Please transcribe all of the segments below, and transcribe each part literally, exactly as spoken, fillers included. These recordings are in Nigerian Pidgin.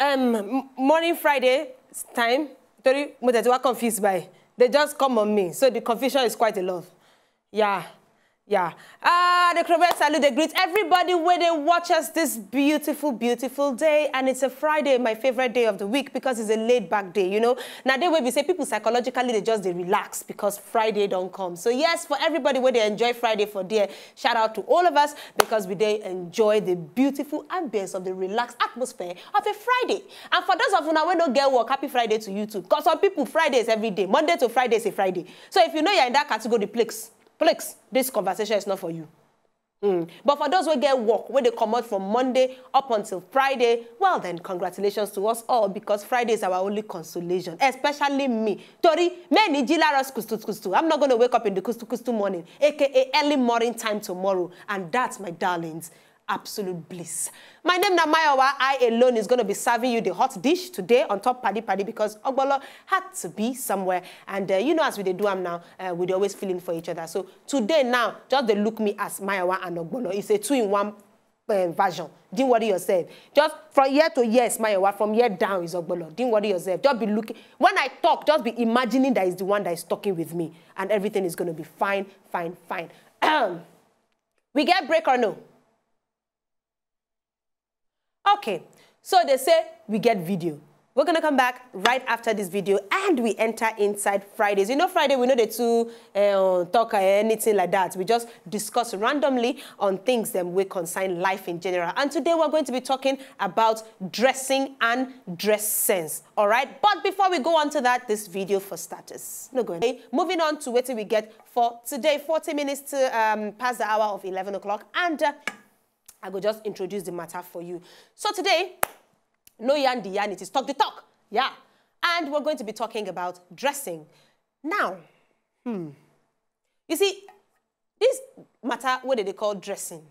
Um, m- morning Friday time, Tori, mo tẹ̀ tí wá confused by. They just come on me, so the confusion is quite a lot. Yeah, yeah. Ah, the Crowbell salute, they greet everybody where they watch us this beautiful, beautiful day. And it's a Friday, my favorite day of the week, because it's a laid back day, you know. Now, day where we say people psychologically, they just they relax because Friday don't come. So, yes, for everybody where they enjoy Friday for there, shout out to all of us because we they enjoy the beautiful ambience of the relaxed atmosphere of a Friday. And for those of una who no get work, happy Friday to you too. Because some people, Friday is every day. Monday to Friday is a Friday. So if you know you're in that category, please, please, this conversation is not for you. Mm. But for those who get work, where they come out from Monday up until Friday, well then, congratulations to us all, because Friday is our only consolation, especially me. Tori, many jilaros kustu kustu. I'm not going to wake up in the kustu kustu morning, A K A early morning time tomorrow. And that's, my darlings, absolute bliss. My name na Mayowa. I alone is going to be serving you the hot dish today on top Paddy Paddy, because Ogbolo had to be somewhere. And uh, you know, as we dey do am now, uh, we dey always feeling for each other. So today now, just dey look me as Mayowa and Ogbolo. It's a two-in-one uh, version. Didn't worry yourself. Just from here to here is Mayowa, from here down is Ogbolo. Didn't worry yourself. Just be looking. When I talk, just be imagining that is the one that is talking with me, and everything is going to be fine, fine, fine. We get break or no? Okay, so they say we get video. We're gonna come back right after this video and we enter inside Fridays. You know, Friday, we know the two uh, talk uh, anything like that. We just discuss randomly on things that we concern life in general. And today we're going to be talking about dressing and dress sense. All right, but before we go on to that, this video for starters. No going. Okay, moving on to what we get for today, forty minutes to um, pass the hour of eleven o'clock. And uh, I go just introduce the matter for you. So today, no yarn the yarn, it is talk the talk. Yeah. And we're going to be talking about dressing. Now, hmm, you see, this matter, what do they call dressing?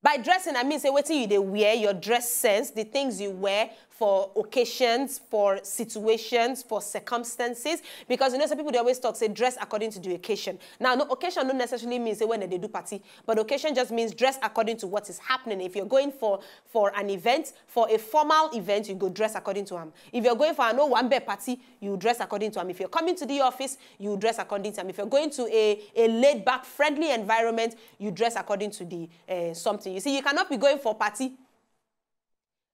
By dressing, I mean say wetin you dey wear, your dress sense, the things you wear for occasions, for situations, for circumstances. Because you know, some people they always talk say dress according to the occasion. Now, no occasion don't necessarily mean say when they do party, but occasion just means dress according to what is happening. If you're going for for an event, for a formal event, you go dress according to am. If you're going for an Owambe party, you dress according to am. If you're coming to the office, you dress according to am. If you're going to a, a laid back, friendly environment, you dress according to the uh, something. You see, you cannot be going for party.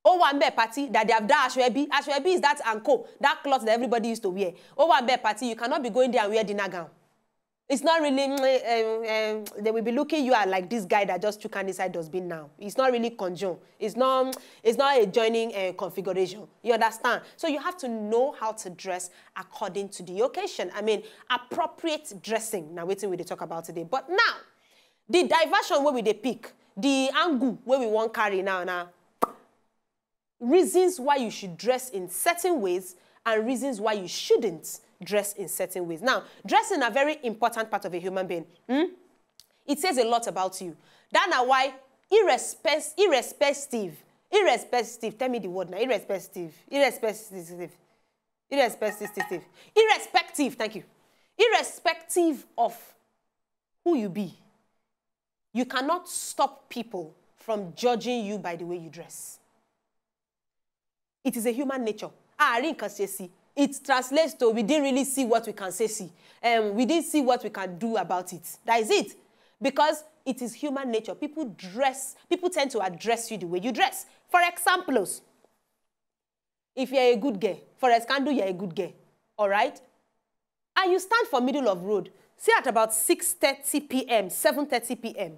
Owambe party that they have done Ashwebi. Ashwebi is that anko, that cloth that everybody used to wear. Owambe party, you cannot be going there and wear dinner gown. It's not really. Mm, um, um, they will be looking you at like this guy that just took an inside dustbin now. It's not really conjoint. It's not. It's not a joining uh, configuration. You understand? So you have to know how to dress according to the occasion. I mean, appropriate dressing. Now, waiting we dey talk about today. But now, the diversion where we dey pick, the angle where we want carry now now. Reasons why you should dress in certain ways and reasons why you shouldn't dress in certain ways. Now, dressing a very important part of a human being. Hmm? It says a lot about you. That na why irrespect, irrespective, irrespective, tell me the word now, irrespective, irrespective, irrespective, irrespective, thank you. Irrespective of who you be, you cannot stop people from judging you by the way you dress. It is a human nature. Ah, I didn't can say see. It translates to we didn't really see what we can say see. Um, we didn't see what we can do about it. That is it. Because it is human nature. People dress, people tend to address you the way you dress. For examples, if you're a good girl, for example, you're a good girl, all right? And you stand for middle of road, say at about six thirty p m, seven thirty p m,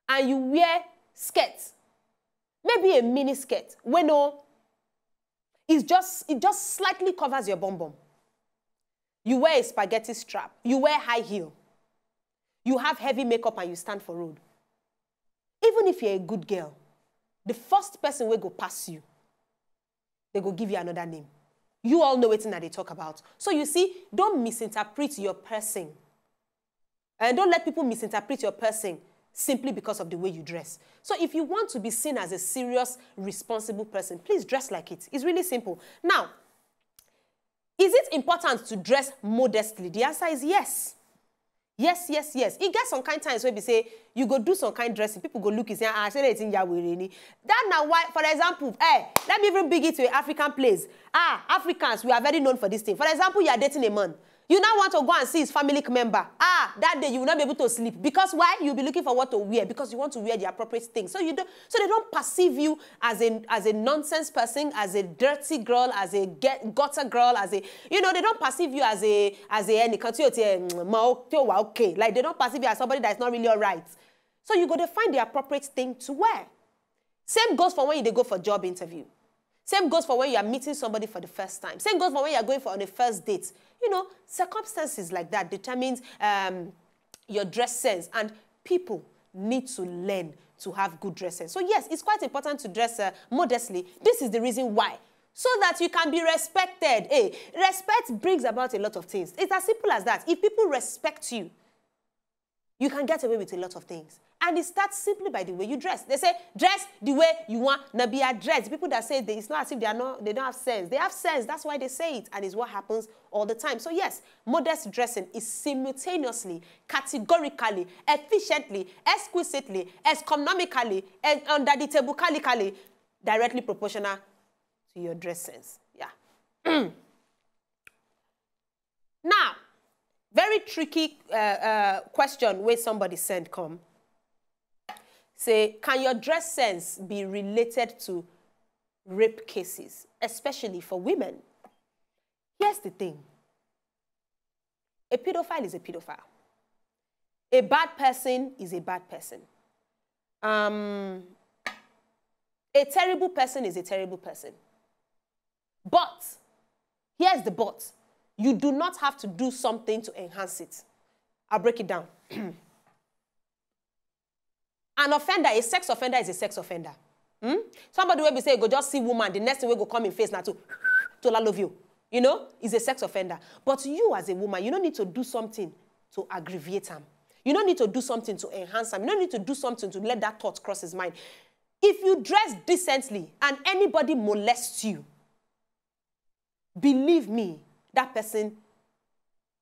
and you wear skirt, maybe a mini skirt, when no, it's just, it just slightly covers your bum bum. You wear a spaghetti strap, you wear high heel, you have heavy makeup and you stand for road. Even if you're a good girl, the first person will go pass you. They go give you another name. You all know wetin I dey talk about. So you see, don't misinterpret your person. And don't let people misinterpret your person simply because of the way you dress. So if you want to be seen as a serious, responsible person, please dress like it. It's really simple. Now, is it important to dress modestly? The answer is yes. Yes, yes, yes. E get some kind times wey be say you go do some kind dressing, people go look you say, "Ah, say na wetin ya were ni." That na why, for example, eh, let me even bring it to an African place. Ah, Africans, we are very known for this thing. For example, you are dating a man. You now want to go and see his family member. Ah, that day you will not be able to sleep. Because why? You'll be looking for what to wear because you want to wear the appropriate thing. So you don't, so they don't perceive you as a, as a nonsense person, as a dirty girl, as a get, gutter girl, as a, you know, they don't perceive you as a, as a ẹnìkan tí o ti ẹ̀ mọ̀ ó, tí ò wà okay. Like, they don't perceive you as somebody that is not really all right. So you go to find the appropriate thing to wear. Same goes for when you dey go for job interview. Same goes for when you are meeting somebody for the first time. Same goes for when you are going for on a first date. You know, circumstances like that determines um, your dress sense, and people need to learn to have good dress sense. So yes, it's quite important to dress uh, modestly. This is the reason why. So that you can be respected. Hey, respect brings about a lot of things. It's as simple as that. If people respect you, you can get away with a lot of things. And it starts simply by the way you dress. They say, "Dress the way you want." Now be addressed. People that say they, it's not as if they are not, they don't have sense. They have sense. That's why they say it. And it's what happens all the time. So yes, modest dressing is simultaneously, categorically, efficiently, exquisitely, economically, and under the table, calically, directly proportional to your dress sense. Yeah. Now, very tricky uh, uh, question where somebody sent come. Say, can your dress sense be related to rape cases, especially for women? Here's the thing. A pedophile is a pedophile. A bad person is a bad person. Um, a terrible person is a terrible person. But, here's the but. You do not have to do something to enhance it. I'll break it down. An offender, a sex offender is a sex offender. Hmm? Somebody will be say, "Go just see woman," the next thing will go come in face now to, to love you. You know, is a sex offender. But you as a woman, you don't need to do something to aggravate him. You don't need to do something to enhance him. You don't need to do something to let that thought cross his mind. If you dress decently and anybody molests you, believe me, that person,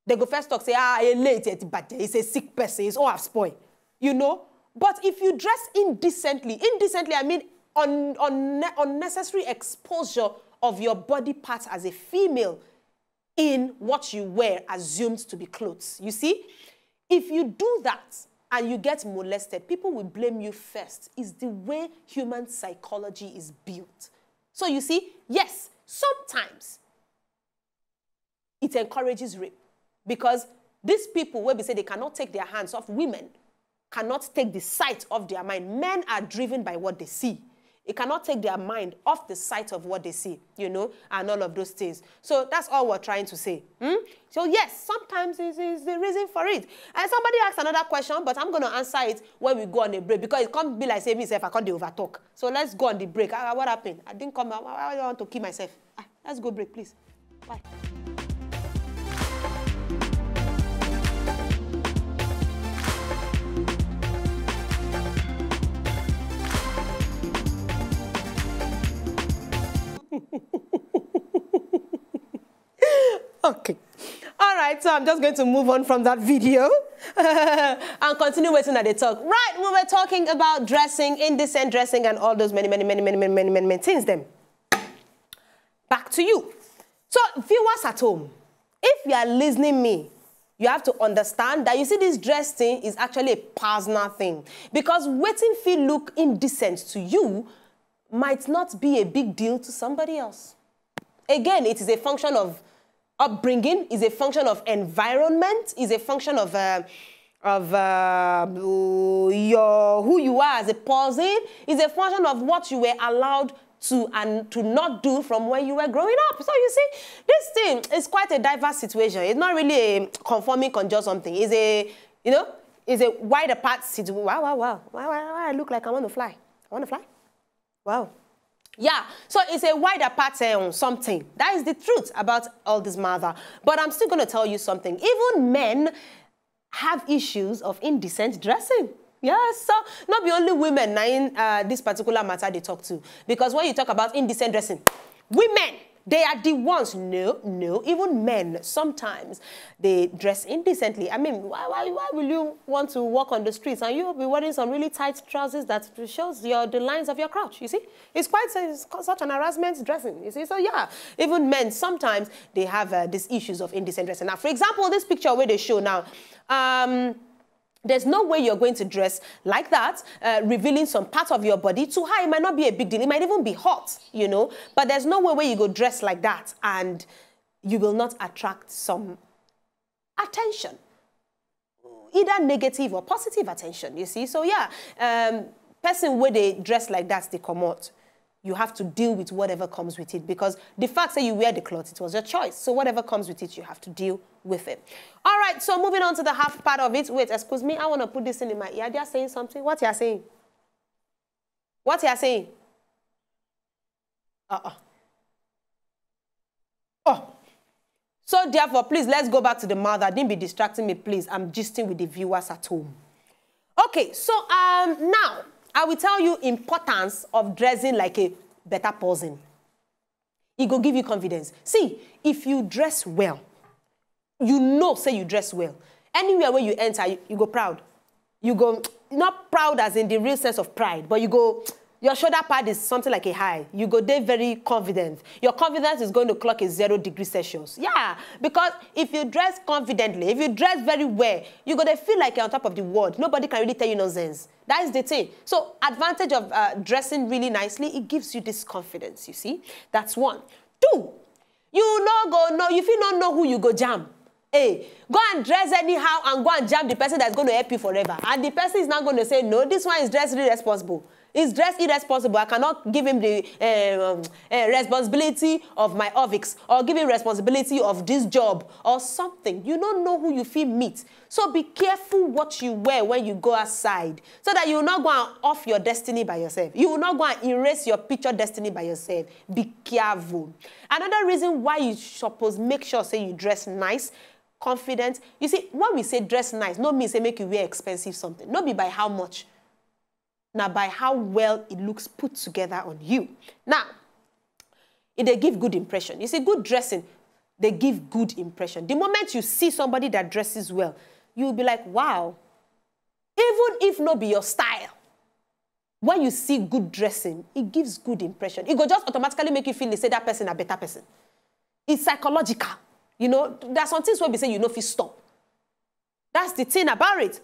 they go first talk, say, "Ah, a late, but it's a sick person, it's all have spoiled." You know? But if you dress indecently, indecently, I mean un, un, unnecessary exposure of your body parts as a female in what you wear assumed to be clothes. You see? If you do that and you get molested, people will blame you first. It's the way human psychology is built. So you see, yes, sometimes it encourages rape because these people wey be say they cannot take their hands off women cannot take the sight off their mind. Men are driven by what they see. They cannot take their mind off the sight of what they see, you know, and all of those things. So that's all we're trying to say. Hmm? So yes, sometimes is is the reason for it. And somebody asked another question, but I'm going to answer it when we go on a break because it can't be like say me sef I can't dey over talk. So let's go on the break. Ah, what happened? I didn't come. I, I want to kill myself. Ah, let's go break, please. Bye. Okay. All right, so I'm just going to move on from that video and continue waiting at the talk. Right, we were talking about dressing, indecent dressing, and all those many, many, many, many, many, many, many, many things. Then, back to you. So, viewers at home, if you are listening me, you have to understand that you see this dress thing is actually a personal thing because waiting feel look indecent to you might not be a big deal to somebody else. Again, it is a function of upbringing, is a function of environment, is a function of uh, of uh, your who you are as a person, is a function of what you were allowed to and to not do from when you were growing up. So you see, this thing is quite a diverse situation. It's not really a conforming conjure something. It's a, you know, it's a wide apart situation. Wow, wow, wow. Why, why, why I look like I want to fly? I want to fly? Wow. Yeah, so it's a wide apart uh, something. That is the truth about all this matter. But I'm still going to tell you something. Even men have issues of indecent dressing. Yes, so not be only women na in uh, this particular matter they talk to. Because when you talk about indecent dressing, women They are the ones, no, no, even men sometimes they dress indecently. I mean, why, why, why will you want to walk on the streets and you'll be wearing some really tight trousers that shows your the lines of your crotch? You see, it's quite it's such an harassment dressing. You see, so yeah, even men sometimes they have uh, these issues of indecent dressing. Now, for example, this picture where they show now. Um, there's no way you're going to dress like that, uh, revealing some part of your body. To her, it might not be a big deal. It might even be hot, you know. But there's no way where you go dress like that and you will not attract some attention, either negative or positive attention. You see, so yeah, um, person where they dress like that, they come out. You have to deal with whatever comes with it, because the fact that you wear the cloth, it was your choice. So whatever comes with it, you have to deal with it. All right, so moving on to the half part of it. Wait, excuse me, I want to put this in, in my ear. They are saying something. What you are saying? What you are saying? Uh-uh. Oh. So therefore, please, let's go back to the mouth. I didn't be distracting me, please. I'm gisting with the viewers at home. Okay, so um, now I will tell you importance of dressing like a better person. It go give you confidence. See, if you dress well, you know say you dress well. Anywhere where you enter, you, you go proud. You go, not proud as in the real sense of pride, but you go, your shoulder pad is something like a high. You go there very confident. Your confidence is going to clock a zero degree Celsius. Yeah, because if you dress confidently, if you dress very well, you go to feel like you're on top of the world. Nobody can really tell you nonsense. That is the thing. So advantage of uh, dressing really nicely, it gives you this confidence, you see. That's one. Two, you no go know, you fit no know who you go jam. Hey, go and dress anyhow and go and jam the person that's going to help you forever. And the person is not going to say, "No, this one is dressed irresponsible. It's dressed irresponsible. I cannot give him the um, uh, responsibility of my ovix or give him responsibility of this job or something." You don't know who you feel meet. So be careful what you wear when you go outside, so that you will not go and off your destiny by yourself. You will not go and erase your picture destiny by yourself. Be careful. Another reason why you suppose make sure say you dress nice, confident. You see, when we say dress nice, no mean say make you wear expensive something. No be by how much. Now by how well it looks put together on you. Now, it they give good impression. You see, good dressing, they give good impression. The moment you see somebody that dresses well, you'll be like, "Wow." Even if no be your style, when you see good dressing, it gives good impression. It go just automatically make you feel say that person a better person. It's psychological. You know, there are some things where we say you know fit stop. That's the thing about it.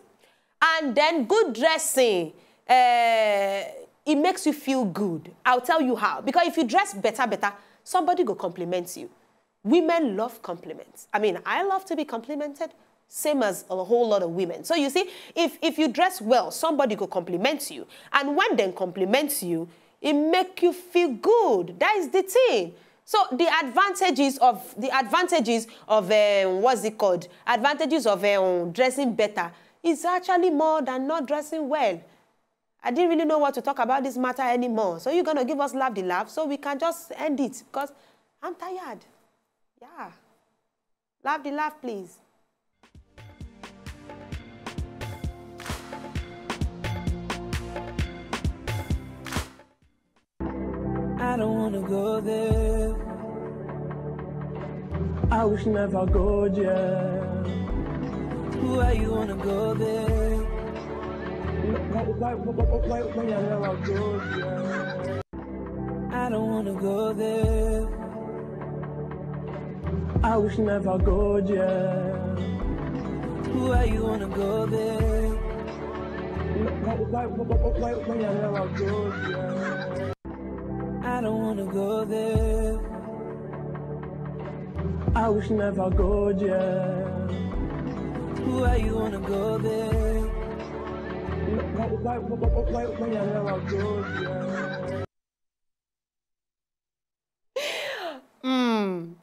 And then good dressing, uh, it makes you feel good. I'll tell you how. Because if you dress better, better, somebody go compliment you. Women love compliments. I mean, I love to be complimented, same as a whole lot of women. So you see, if, if you dress well, somebody go compliment you. And when they compliment you, it make you feel good. That is the thing. So the advantages of the advantages of um, what's it called? Advantages of um, dressing better is actually more than not dressing well. I didn't really know what to talk about this matter anymore. So you're gonna give us laugh the laugh so we can just end it because I'm tired. Yeah. Laugh the laugh, please. I don't wanna go there. I wish never go there. Why you wanna go there? Why, why, why, why, why, why I never go there? I don't wanna go there. I wish never go there. Why you wanna go there? Why, why, why, why, why I never go there? I don't wanna go there. I wish never go there. Why you wanna go there? Why, why, why, why, why, why I never go there? Mm.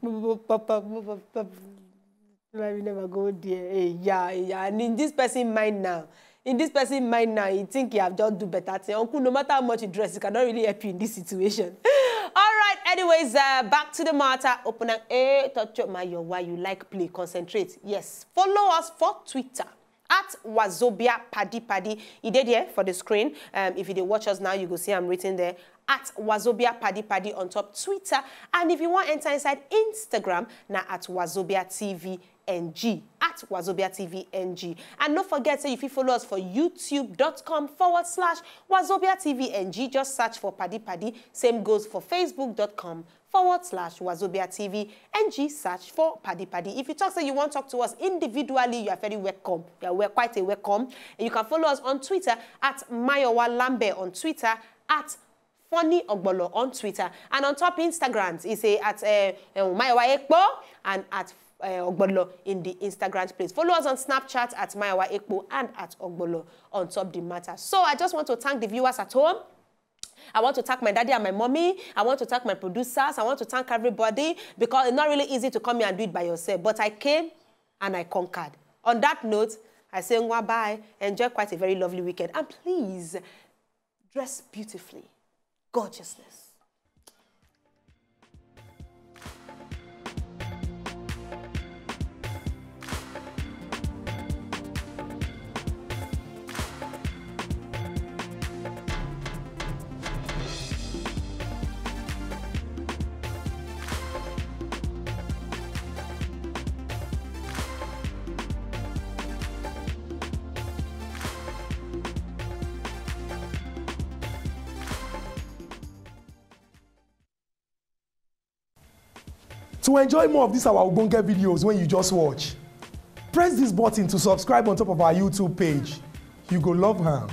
Why we never go there? Hey, yeah, yeah. And in this person mind now, in this person mind now, he think he have just do better thing. Uncle, no matter how much you dress, it cannot really help you in this situation. All right. Anyways, uh, back to the matter. Open and eh, touch up my your why you like play, concentrate. Yes. Follow us for Twitter. At Wazobia Paddy Paddy. E dey there for the screen. Um, if you dey watch us now, you go see I'm written there. At Wazobia Paddy Paddy on top Twitter. And if you want enter inside Instagram, na at Wazobia T V N G. At Wazobia T V N G. And don't forget, say if you follow us for youtube.com forward slash Wazobia T V N G, just search for Paddy Paddy. Same goes for facebook.com forward slash Wazobia T V N G, search for Paddy Paddy. If you talk, say you want to talk to us individually, you are very welcome. You are wel- quite a welcome. And you can follow us on Twitter at Mayowa Lambe on Twitter, at Funny Ogbolo on Twitter. And on top Instagrams, is a at uh, uh, Mayowa Ekpo and at uh, Ogbolo in the Instagram place. Follow us on Snapchat at Mayowa Ekpo and at Ogbolo on top the matter. So I just want to thank the viewers at home. I want to thank my daddy and my mommy. I want to thank my producers. I want to thank everybody because it's not really easy to come here and do it by yourself. But I came and I conquered. On that note, I say, "Ngwa, bye. Enjoy quite a very lovely weekend. And please, dress beautifully. Gorgeousness." To enjoy more of these our ogbonge videos when you just watch, press this button to subscribe on top of our YouTube page. You go love am.